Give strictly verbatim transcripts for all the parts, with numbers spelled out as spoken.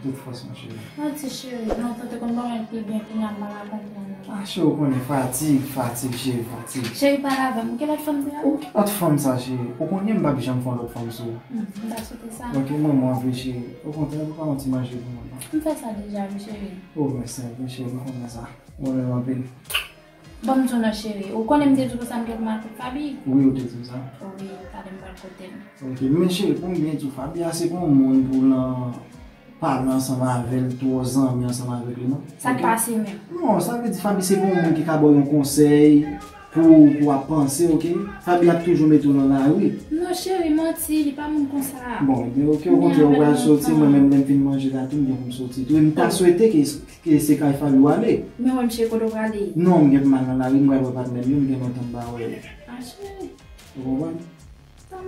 Tout fòs, mon cheri. Manti, cheri. Non, tante konn ban mwen pi byen, kounye a m pa ka konprann ou. Ah, cheri, ou konnen fatig, fatig, cheri, fatig. Cheri, pale avè m. Ki lòt fanm te a? Ou ki lòt fanm sa, cheri? Ou konnen m p ap janm fè yon lòt fanm sou ou. Hmm, m ta swete sa. Ok, mwen, mwen, vre, cheri. Okontrè, ou pa yon ti manje pou mwen, non? M fè sa deja, wi, cheri. Oh, mèsi anpil, cheri, m konnen sa. Mwen menm anpil. Ban m di w non, cheri. Ou konnen m te di w konsa m gen pou m al kot Faby? Wi, ou te di m sa. Wi, talè m pral kote l. Ok, men cheri, pou m byen di w, Faby a se pa yon moun pou w nan pale ansanm avè l, twò zanmi ansanm avèk li, non. Sa k pase menm? Non, sa vle di Faby se pa yon moun ki ka ba w yon konsèy pou, pou w ap panse, ok? Faby ap toujou mete w nan lari. Non, cheri, manti, li pa moun konsa. Bon, ebyen, ok, okontrè, ou pral soti, mwen menm, lè m fin manje la, tou, m gen pou m soti tou. E m ta swete ke Ke se kay Faby w ale? Men wè m cheri kote w prale. Non, m gen pou m al nan lari, m pral wè patnè m yo, m gen lontan m pa wè yo. Ah, cheri. Ou konprann?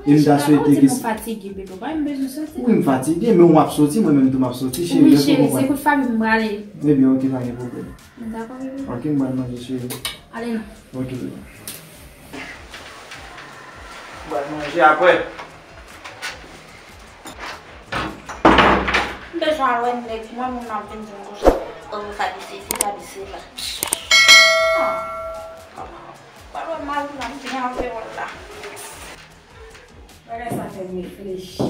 E m ta swete ke si w fatige, bebe, ou pa menm bezwen soti. Wi, m fatige, men w ap soti, mwen menm tou m ap soti, cheri. Wi, cheri, se kout Faby m prale. Ebyen, ok, pa gen pwoblèm. Dakò, bebe. Ok, m pral manje, cheri. Ale non. Ok, bebe. M pral manje apre. M bezwen al wè nèg mwen, moun nan ap vin di m konsa, oh, Faby sesi, Faby sela. Ah, pral wè mari m nan vin avè w la. Bagay sa fè m reflechi.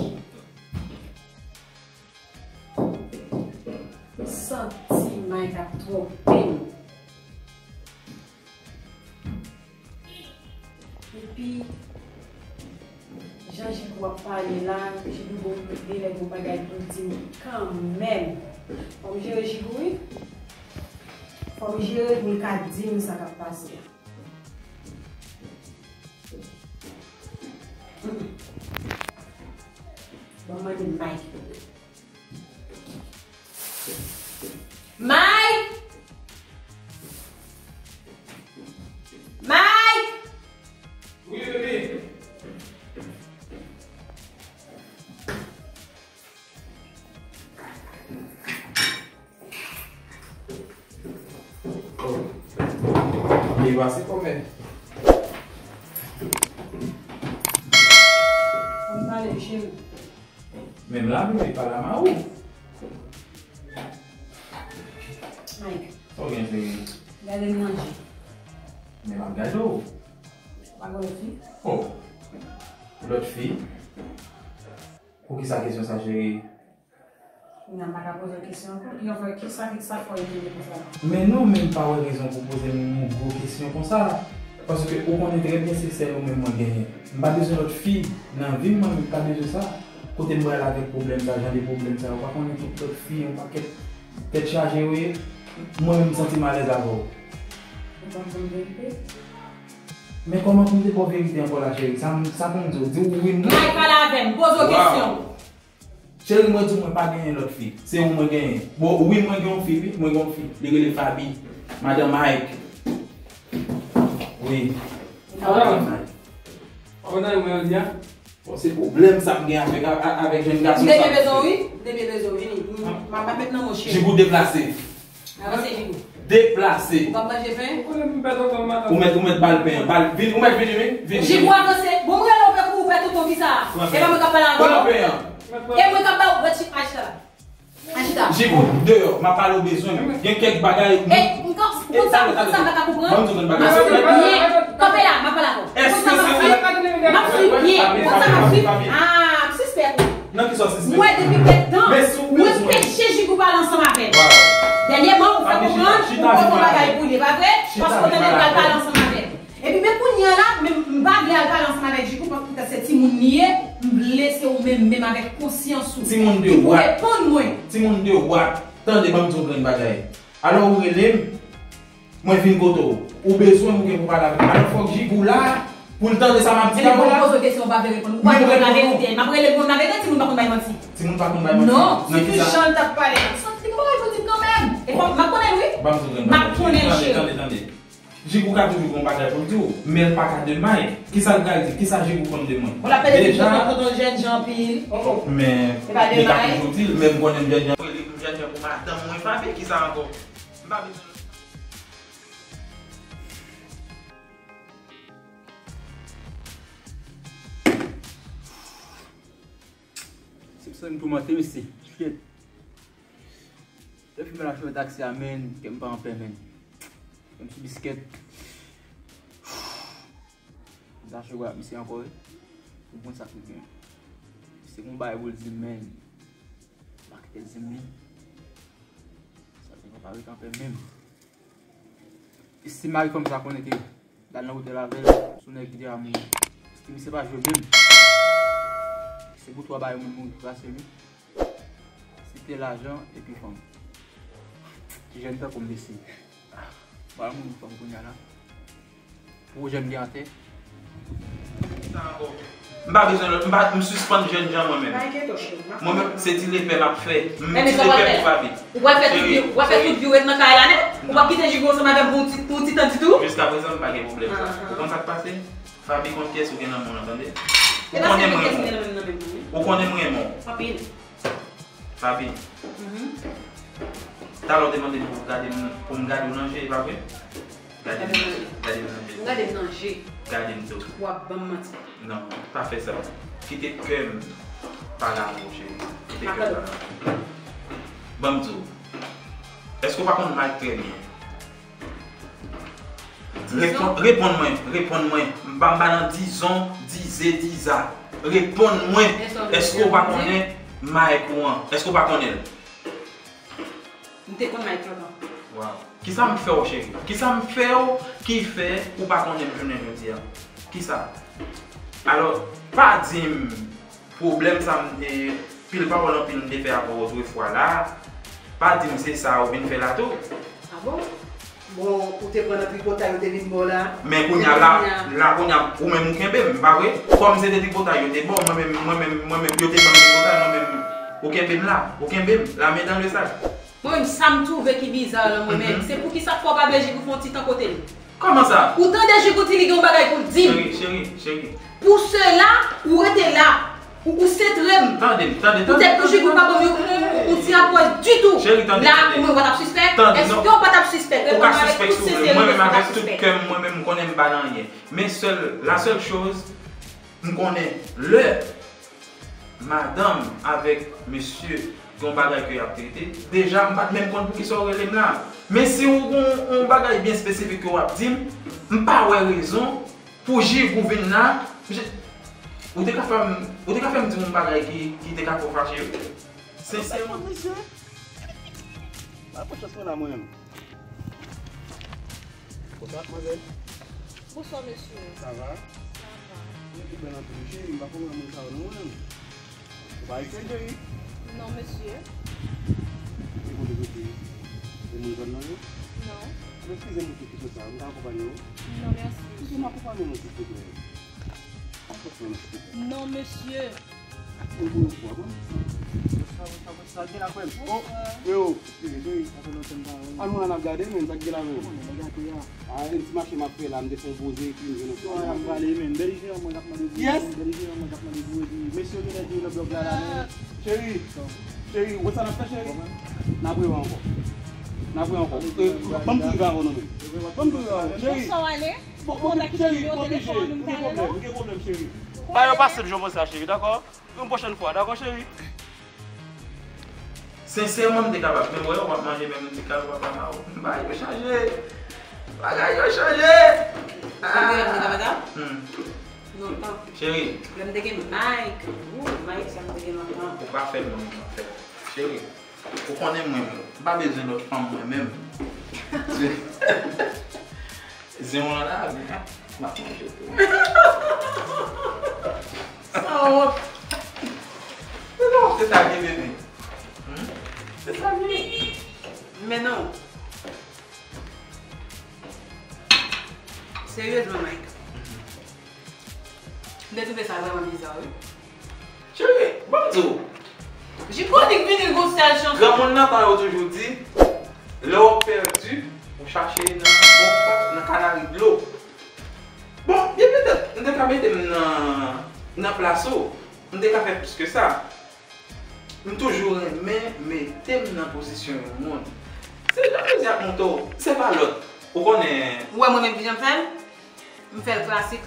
M santi Mike ap twonpe m. Epi, jan Jigou ap pale la, Jigou gon, genlè gon bagay pou l di m kanmenm. Fò m jere Jigou, wi. Fò m jere pou l ka di m sa k ap pase a. Ban m mande Mike. Mike! Mike! Wi, bebe. Oh. Li pase kòmè. Ann pale, cheri. Menm la, menm li pa la ma ou. Mike. Sa w gen, cheri? Gade m nan je. Men m ap gade w. Pa gen lòt fi? Oh. Lòt fi? Poukisa kesyon sa, cheri? Kounya m pa ka poze w kesyon ankò. Ki fè, kisa, kisa fè w rele konsa la? Men non, men m pa wè rezon pou poze m yon gwo kesyon konsa. Paske ou konnen trè byen se sèl ou menm mwen genyen. M pa bezwen lòt fi nan vi m, mwen menm m pa bezwen sa. Kote m pral avèk pwoblèm sa, jan de pwoblèm sa, ou pa konnen tout lòt fi, yon pakèt tèt chaje yo ye. Mwen menm m santi m alèz avè w. Ou pa konn verite? Men kòman pou m te ba w verite ankò la, cheri? Sa, sa pou m di w? Di w wi, m... Mike, pale avè m, poze w kesyon. Cheri, mwen di w mwen pa genyen lòt fi. Se ou mwen genyen. Bon, wi, mwen gen yon fi, wi, mwen gen yon fi. Li rele Faby. Madan Mike. Wi. Madan Mike. Ou nan mwen jodi a? Bon, se pwoblèm sa m gen avèk, a-, a-, avèk jèn gason sa. M te byen bezwen w, wi. M te byen bezwen w, vini. M, m ap met nan men w, cheri. Jigou, deplase. Avanse, Jigou. Deplase. Ou p ap manje pen? Ou konnen m pèdi tan, madanm. Ou mèt, ou mèt ba l pen an. Ba l, vin, ou mèt vini, vin. Vini. Jigou, avanse. Bon, m rele w, pè, pou ou pè toutan, kisa? Pran pen. E pa mwen k ap pale avè w? Pran pen an. E mwen k ap ba w, rete chita la. Al chita. Jigou, deyò, m ap pale w bezwen. Gen kèk bagay. E, m ka, ou konn sa, ou konn sa m pa ka konprann? Ban m di w yon bagay. M ap swiv byen. Kanpe la, m ap pale avè w. Ou konn sa m ap swiv? M ap swiv byen. Ou konn sa m ap swiv? Ah, m sispèk ou. Nan ki sa w sispèk? Mwen, depi kèk tan, mwen pèche Jigou pale ansanm avè m. Dènyèman, ou fè konprann ou poko bagay pou li, pa vre? Paske ou tande l pral pale ansanm avè m. Epi men kounye a la, men m pa vle al pale ansanm avèk Jigou paske se timoun li ye, m vle se ou menm, menm avèk konsyans ou, ki pou reponn mwen. Timoun de wat. Tande, ban m di w yon grenn bagay. Alò ou rele m, mwen vin kote w. Ou bezwen m, ou gen pou pale avè m. Alò fòk Jigou la pou l tande sa m ap di la. Epi bon, poze w kesyon, ou pa vle reponn. Ou pa vle reponn laverite. M ap rele moun laverite, timoun pa konn bay manti. Timoun pa konn bay manti. Non. Nan ki sa? Jan l t ap pale a. Santi li gen bagay pou di m kanmenm. E fòk m ap konnen l, wi. M ap konnen l, cheri. Tande, tande, tande. Jigou ka toujou gen yon bagay pou l di w, men l pa ka de Mike. Kisa l pral di? Kisa Jigou konn de mwen? Bon, l ap pede tonton, tonton jènjan anpil. Men li ka toujou di l, men m konnen m jènjan. Mwen li pou jènjan pou madanm mwen, Faby, kisa ankò? M pa bezwen. Se sa m toumante, mesye. Shit. Lè fimè la fè taksi a, menn, kè m pa anpè, menn. Kè m sou biskèt. M ta chwe wè ak misye ankò, wi. Ou konn sa k gen. Misye gon bagay pou l di m, menn. M pa kite l di m li. Sa te pa ret anpè menm. E si mari fanm sa konnen ke l al nan otèl avè l, se yon nèg ki te ka mouri. Paske misye pa jwe menm. Se pou twa bagay moun mouri pou pase li. Se te lajan epi fanm. Ti jèn tankou m mesye. Pral mouri fanm kounye a la. Pwojè m gen atè. Sa ankò. M pa bezwen lòt, m pa, m sispann jènjan mwen menm. Mwen menm, se ti lepè m ap fè. M ti lepè pou Faby. Ou pral fè tout vi, ou pral fè tout vi w ret nan kay la nèt? Ou p ap kite Jigo ansanm avè m pou yon ti, pou yon ti tan ditou? Jiska prezan, m pa gen pwoblèm sa. Ou konn sa k pase? Faby konn kiyès ou gen nan men w lan, tande? Ou konnen m renmen w. Ou konnen m renmen w. Anpil. Faby. Mhm. Talè w te mande m pou gade m, pou m gade w nan je, e pa vre? Gade m, gade m nan je. Ou gade m nan je. Gade m tou. W ap ban m manti. Non, pa fè sa. Kite kè m pale avè w, cheri. Kite kè m pale avè w. Ban m di w. Èske w pa konn Mike trè byen? Reponn, reponn mwen, reponn mwen. M pa, m pa nan dizon, dize, diza. Reponn mwen. Èske w pa konnen Mike ou an? Èske w pa konnen l? M te konn Mike lontan. Waw. Kisa m fè w, cheri? Kisa m fè w ki fè ou pa konnen m jounen jodi a? Kisa? Alò, pa di m pwoblèm sa m te, pil pawòl anpil m te fè avè w otrefwa la, pa di m se sa ou vin fè la tou. A bon? Bon, ou te pran nan tripotay, ou te vin ba w la. Men kounye a la, la kounye a, ou menm ou kenbe m, pa vre? Kòm se te tripotay yo te ba w, mwen menm, mwen menm, mwen menm, yo te ban m tripotay, mwen menm, ou kenbe m la, ou kenbe m, la men dan le sak. Mwen menm, sa m twouve ki biza lan mwen menm, se poukisa fò w pa vle Jigo fè yon ti tan kote l? Kòman sa? Ou tande Jigo di li gen yon bagay pou l di m. Cheri, cheri, cheri. Pou sela, ou rete la. Ou konsantre m. Tande m, tande, tande. Poutèt pou Jigo pa ban m yon, yon, yon ti apwòch ditou. Cheri, tande, tande. La, ou menm, ou pa t ap sispèk? Èske w pa t ap sispèk? Ou ka sispèk si w vle. Mwen menm, avèk tout kè m, mwen menm, m konnen m pa nan anyen. Men sèl, la seule chose, m konnen lè madanm avèk mesye gen yon bagay ke y ap trete, deja m pa t menm konn poukisa w rele m la. Men si w gon yon bagay byen espesifik ke w ap di m, m pa wè rezon pou Jigo vin la. Misye, ou te ka fè m, ou te ka fè m di yon bagay ki, ki te ka fè w fache, wi. Sensèman. Mesye, pa pran chans mwen la, mwen menm. Bonswa, madmwazèl. Bonswa, mesye. Sa va? Sa va. Ou bèl anpil, cheri. M pa konprann moun sa yo, non, mwen menm. Ou pa ayisyen, cheri? Non, mesye. Ou konnen kote e moun zòn nan yo? Non. Eskize m pou ti kout sa, m ka akonpanye w? Non, mèsi. Eskize m, akonpanye w non, silvouplè. Akonpanye w, silvouplè. Non, mesye. Sa gen la, frè m? Oh, freo. Sa fè lontan m pa wè w. Ann, mwen, n ap gade, men sa k gen la, freo. Kòman nèg gate a? Ah, yon ti mache m ap fè la, m te fè yon poze, epi m jwenn yon... An, m prale, men. Bèl jeran mwen k ap mande pou ou. Yes. Bèl jeran mwen k ap mande pou ou, epi mesye yo genlè di yo nan blòk la, la, men. Cheri, cheri, ou wè sa n ap fè, cheri? N ap rewè ankò. N ap rewè ankò. Eh, ban m tou rive avè w, non, men. Ban m tou rive avè w, cheri. Bon, bon, cheri, m oblije. M gen pwoblèm, m gen pwoblèm, cheri. Pa yon pase m jan konsa, cheri, dakò? Yon pwochèn fwa, dakò, cheri? Sensèman, m te kapab. Men wè, w ap manje menm ti kal papa Mao. Bagay yo chanje. Bagay yo chanje. Ah. Ou te konn Mike, Mike? Hmm. Lontan. Cheri. Lè m te gen Mike. Wou, Mike, sa m te gen lontan. Ou pa fè l, non, ou pa fè l. Cheri, ou konnen mwen, m pa bezwen lòt fanm mwen menm. Zen w lan la, men, m ap manje tou. Sanwont. Se sa, se sa k gen, bebe. Hmm? Se sa k gen. Men non. Seryezman, Mike. M te twouve sa vrèman biza, wi. Cheri, ban m di w. Jigonik vini l gon sèl chans. Granmoun nan tan yo toujou di, lè w ap pèdi, ou chache nan bon pòt, nan kanari dlo. Bon, byen petèt, m te ka mete m nan, nan plas ou, m te ka fè plis ke sa. M toujou renmen mete m nan pozisyon yon moun. Se jan Jezi ap montre w, se pa lòt. Ou konnen. Ou wè mwen menm kijan m fè l? M fè l klasik.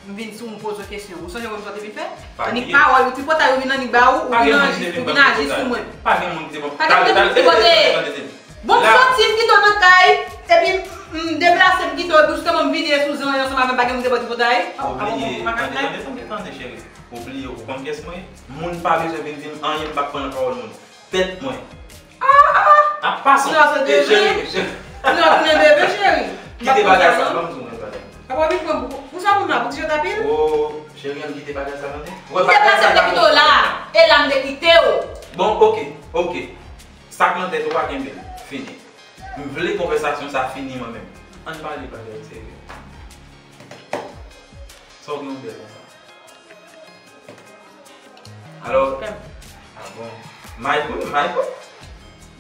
M vin sou ou, m poze w kesyon. Ou sonje kòmsi w te vin fè? Annik pawòl, ou tripotay, ou vin annik ba ou, ou vin aji, ou vin aji sou mwen. Pa gen moun ki te ban m. Pa gen moun ki te ban m. Bon, m soti, m kite w nan kay, epi m, m deplase, m kite w, epi jisteman m vini sou zan ansanm avè m, pa gen moun ki te ban w tripotay. Ou bliye, tande, tande, tande, tande, cheri. Ou bliye, ou konn kiyès mwen ye? Moun pa bezwen vin di m anyen, m p ap pran nan pawòl moun. Tèt mwen. Ah! Ap pase. Ou nan se de cheri. Ou nan tounen bebe, cheri. Kite bagay sa, ban m di w yon bagay. Apa w vin pran pou, pou sa moun la, pou ti yo tapil? Oh, cheri, ann kite bagay sa, tande. Ou wè bagay sa, m te kite w la. E la m te kite w. Bon, oke, oke. Sa k nan tèt ou pa kenbe l. Fini. M vle konvèsasyon sa fini mwen menm. Ann pale bagay serye. Sa w gen yon bèl konsa. Alò, ah bon. Mike, wi, Mike, wi.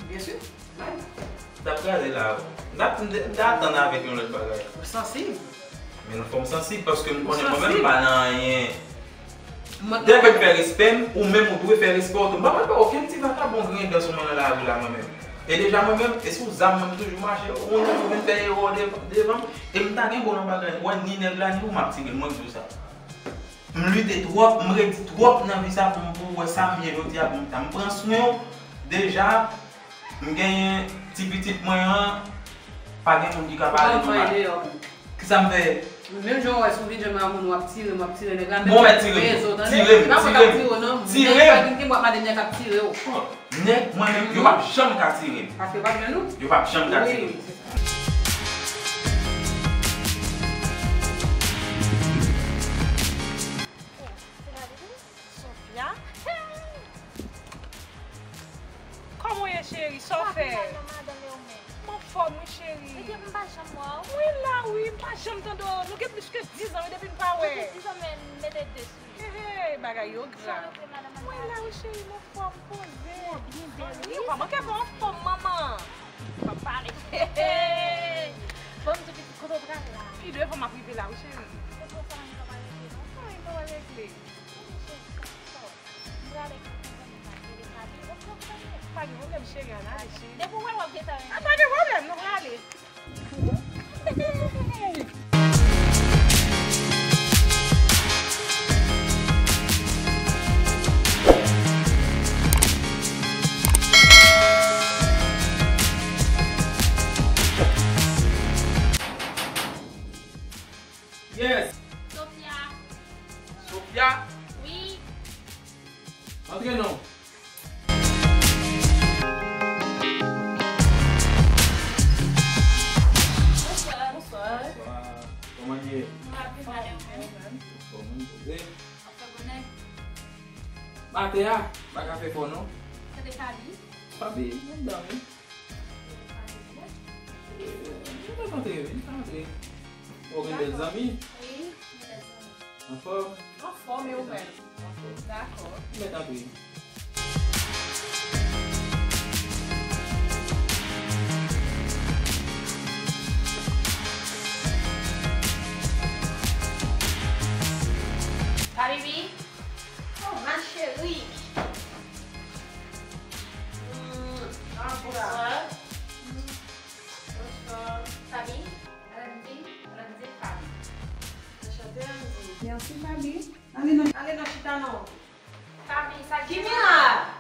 Byen si, Mike. T ap kraze la, wi. M t ap, m t, m t atann avèk yon lòt bagay. Ou sansib. Men nan fòm sansib, paske m konnen mwen menm m pa nan anyen. Depi m fè respè m, ou menm ou dwe fè respè w tou. M pa pral fè okenn ti vakabon griyen dan sou mwen nan lari la, mwen menm. E deja mwen menm, e sou zam mwen m toujou mache, ou menm ou vin fè erè devan, devan m, e m ta gen bon nan bagay. Ou wè, ni nèg la, ni ou m ap tire, mwen k di w sa. M lite twòp, m redi twòp nan vi sa pou m, pou w wè sa m ye jodi a pou m ta. M pran swen w deja, m genyen ti pitit mwen an, pa gen moun ki ka pale nou mal. Kisa m fè? Menm jan w wè sou videyo m a moun w ap tire m, w ap tire nèg la, menm jan w tire m, tire m, tire m, tire m. Nèg pa vin gen m w ap mande nèg ap tire w. Nèg, mwen menm, yo p ap janm ka tire m. Paske yo p ap jwenn ou? Yo p ap janm ka tire m. Wi, se sa. Sofia? Kòman w ye, cheri? Sa w fè? Mwen anfòm, wi, cheri. Mwen la, wi, m pa janm tande w. Nou gen plis ke diz an, wi, depi n pa wè. Hey, hey, bagay yo grav. Mwen la, wi, cheri, m anfòm, poze. Zanmi, ou pa manke fè anfòm, manman. M ap pale. Hey, hey. Bon, m di pitit, kote w pral la? Pi devan m ap rive la, wi, cheri. Anyen pa pral regle. Pa gen pwoblèm, cheri, ann ale, cheri. Depi w wè w ap gentan renmen. A, pa gen pwoblèm, nou prale. Yes. Sofia. Sofia? Wi. Antre non. Bonswa. Bonswa. Bonswa. Kòman ye? Mwen ap byen, ou menm? Anfòm, wi, poze. Ap fè bonè. Atè a, pa ka fè fò non. Se te Fabi? Fabi, madanm wi. Ou pa antre, wi, pa antre. Ou gen bèl zanmi? Wi, gen bèl zanmi. Anfòm? Anfòm, e ou menm? Anfòm. Dakò. Ou mèt antre. Habibi? Oh, ma chérie. Mm, bonsoir. Bonsoir. Fabi, Randy, Randy, Fabi. Anchante, Randy. Mèsi, Fabi. Ale non, ale non, chita non. Fabi, sa ki Kimia,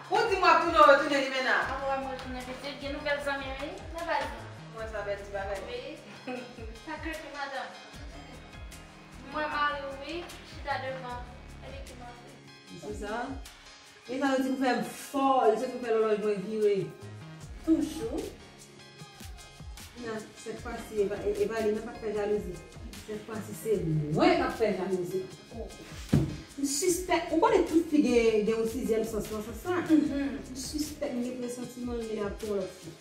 ou di m w ap tounen, w retounen Limena. Mwen wè mwen retounen pitit, gen nouvèl zanmi wi, nan baz la. Mwen sa bèl ti bagay. Wi. Sa k rete madanm? Mwen mari w wi, chita devan, epi ki manje. Se sa? E sa yo di pou fè m fò, li soti pou fè lòlòj mwen vire. Toujou. Nan, sèt fwa si, e pa, e, e pa li menm k ap fè jalouzi. Sèt fwa si, se mwen k ap fè jalouzi. M sispèk, ou konnen tout fi gen, gen yon sizyèm sans nan sans sa. M sispèk, m gen presantiman li ap pran lòt fi.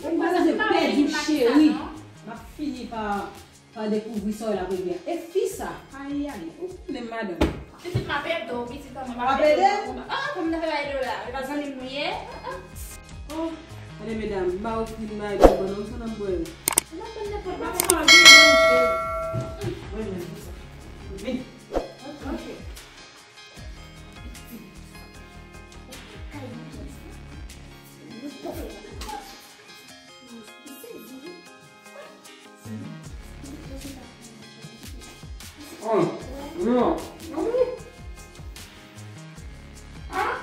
Mwen pa bezwen pèdi w, cheri. M ap fini pa pa dekouvri sa w la premyè. E fi sa, ay, ay, ou konnen madanm. Pitit m ap ede w, pitit an mwen m ap ede w. Ah, kòm nan fè bay do la. E pa zanmi m nou ye? Oh, gade medam, m ba yo fin bay bon nan, ou sa nan bwè yo. M ap pran nenpòt bagay. Mwen menm, sa. Vin. Ok. Ah, non. Ah,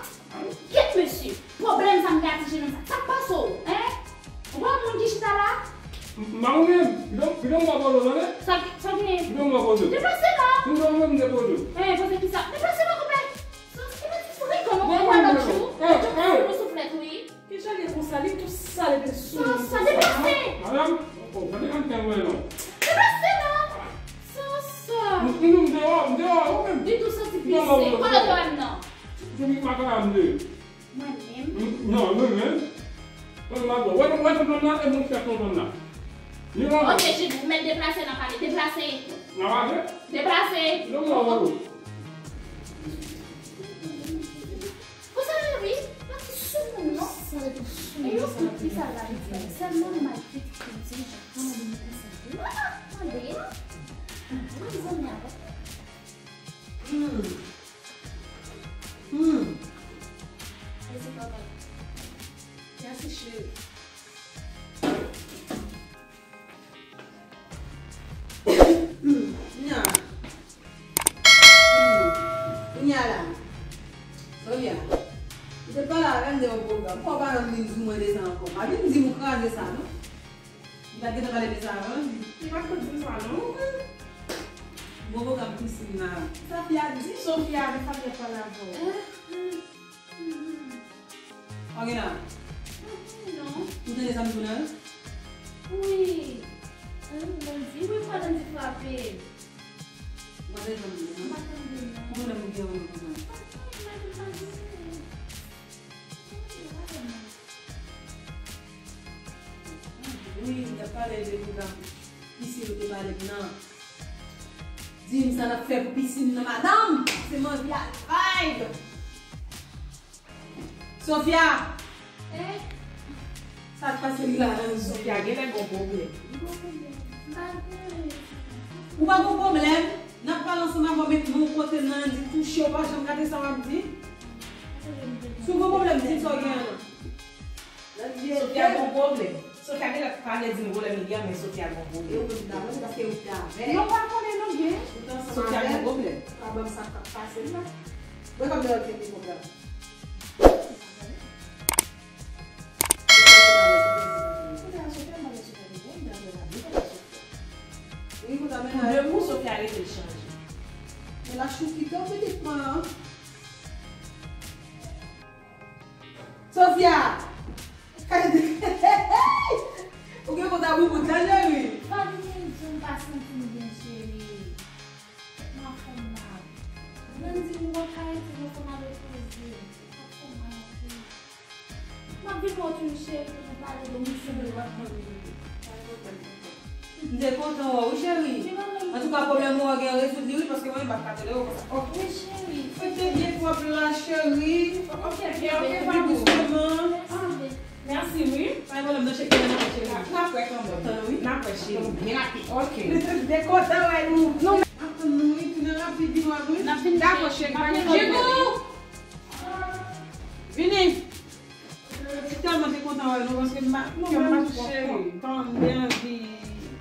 kèt mesye, pwoblèm sa m gen ak ti jenòm sa. Sa k pase w, en? Ou pa wè moun ki chita la? M pa konnen, kite m, kite m ba poze w, tande? Sa, sa gen? Kite m ba poze w. Deplase non. M pa menm depoze w. Eh, poze kisa? Deplase non, konpè. Sa, se pa ti frikan, non, mwen, mwen, mwen, mwen. Eh, eh. Ou souflèt, wi. Kijan l ye konsa? Li tou sal epi l sou moun konsa. Sa, sa, deplase. Madanm, oh, gade anten mwen non. Deplase non. Sa, sa. M, m, m deyò, m deyò, ou menm. Li tou santi pise. Kote w te wè m nan? Johnny Makalande. Mwen menm? Non, mwen menm. Mwen menm. Wè, wè tonton nan e moun chèf tonton nan. Li wè. Ok, Jidou, ou mèt deplase nan pale. Deplase. Nan pale? Deplase. Non, non, non. Ou sa wi, pati sou moun non. Sa wi, sou moun. E yo konn ki sa la di. Sèlman mal fèt ki di jan. Mwen mande nou konsa. Ah, tande. Mwen zanmi avè. Hmm. Hmm. Mèsi, papa. Mèsi, cheri. Nya. Hmm. Nya la. Sofia. Ou te pale avè m de yon pwogram. Kòman ou pa janm vin di mwen de sa ankò? Pa vin di m ou kraze sa, non. Li pa t gentan pale de sa avan, li? Li pa t konn di m sa, non. Bon, pwogram pisin la. Sofia di. Sofia, men Fabien pale avè w. Eh, hmm, hmm, hmm. Ok, la. Pa konnen, non. Ou tande sa m di w la? Wi. Eh, Landy, wi, m wè Landy frape. Ou pa tande sa m di w la, non? M pa tande, non. Ki pwoblèm ou gen avè m konsa? Pa gen, pa gen, pa gen. Wi, m t ap pale de pwogram pisin ou te pale m nan. Di m sa n ap fè pou pisin nan, madanm. Se m anvi al vibe. Sofia! Eh? Sa k pase la, Landy? Sofia genlè gon pwoblèm. Ou pa gon pwoblèm? N ap pale ansanm avè w, met men w kote l nan, di touche w, pa janm gade sa w ap di. Si w gon pwoblèm, di m sa w gen an nan. Sofia gon pwoblèm. Sofia genlè pa vle di m pwoblèm li gen an, men Sofia gon pwoblèm. E ou menm ta wè, se paske ou te avè l. Yo pa konnen non byen. Ou te ansanm avè l. Sofia gon pwoblèm. Pa ban m sa k ap pase m la. Mwen kòm de lòt ki pwoblèm. Pou de kou, Sofia rete l chanje. Men la chou ki tonbe te pran. Sofia! Ou gen kont a boubout la, cheri? Pa vin di m pa santi m byen, cheri. Tèt mwen ap fè m mal. Landy, m wè w ka rete, men fò m al repoze m. Tèt ap fè m mal anpil. M ap vin wè w tou, cheri, pou nou pale de misyon de lòt moun. M te kontan wè w, wi, cheri. Antouka, pwoblèm ou an gen rezoud li, wi, paske mwen, m pa t ka tolere w konsa. Ok. Wi, cheri. Fè te byen pwòp la, cheri. Ok, byen, ok, pa bon. Douseman. Mèsi, wi. Pa gen pwoblèm, nan cheke nan cheri. N ap wè kanmenm. Tann wi. N ap wè, cheri. Byen rapid. Ok. M te kontan wè nou. Non, men. Ap tann nou, wi, tounen rapid, vin wè nou. N ap vin. Dakò, cheri, pa gen pwoblèm. Jidou! Vini. M tèlman te kontan wè nou, paske m pa, kè m pa t twò kontan, m te anvi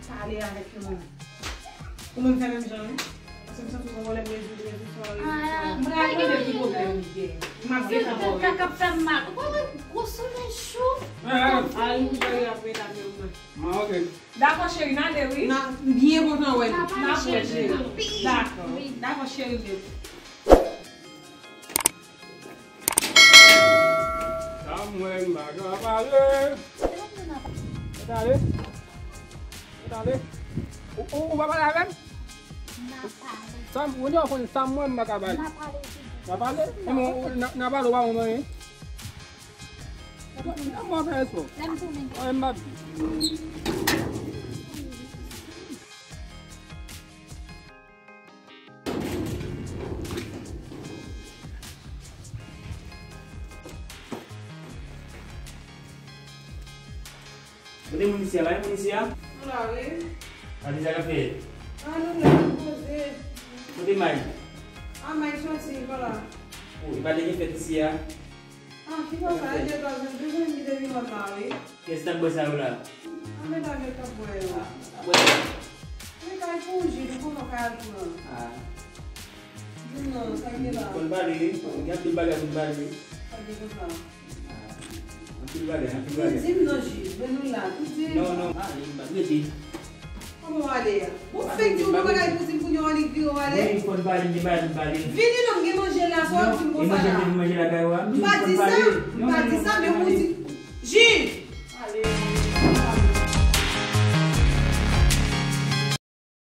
pale avèk nou. Ou menm fè menm jan, wi. Paske m santi w gon pwoblèm rezoud, rezoud sa, rezoud sa. M pral mande ki pwoblèm li gen. M ap gentan ba w repons. Kaka ap fè m mal. Ou pa wè gwo solèy cho? Al, m prepare ap met avè w mwen. Ah, ok. Dakò, cheri, n ale, wi. M byen kontan wè nou. N ap wè, cheri. Dakò. Dakò, cheri, m. Sa m wè m pa ka pale. Mèt ale. Mèt ale. Ou, ou, ou pa pale avè m? N a pale. Sa m, ou di w konn sa m wè m pa ka pale. N a pale. N a pale? Enben, ou, n a, n a pale, ou pa konn anyen. N a, n a fè espò. Lè m tounen. Anyen m pa di. Kote moun isi a? Pa gen moun isi a? Nou la, wi. Sa deja ka fè? Ah, nou la, nou poze. Kote May? Ah, May soti, li pa la. Oh, li pa te gen fèt isi a? Ah, ki bò sa? E de twa zan, de zan ki te vin wè m la, wi. Kiyès t ap bwè sa yo la? Ah, medam yo t ap bwè yo. Ah, bwè sa. Ay, pou Jil, ou konnen w ka al pran. Ah, Di m non, sa k gen la. Konn pale, gen anpil bagay pou n pale. Sa k gen konsa. Anpil bagay, anpil Ou bagay. di m non, Jil. Men nou la. Ou di m. Non, non, ah, li pa rete. Kòman w ale a? Ou fèk di w gon bagay pou di m kounye a w annik vire w ale? Wi, konn pale, gen bagay pou pale. Vini non, m gen manje la, sa w ap di m E konsa manje la. m manje lakay ou a. M pa di sa, m pa di sa, men ou di. Jil! Ale.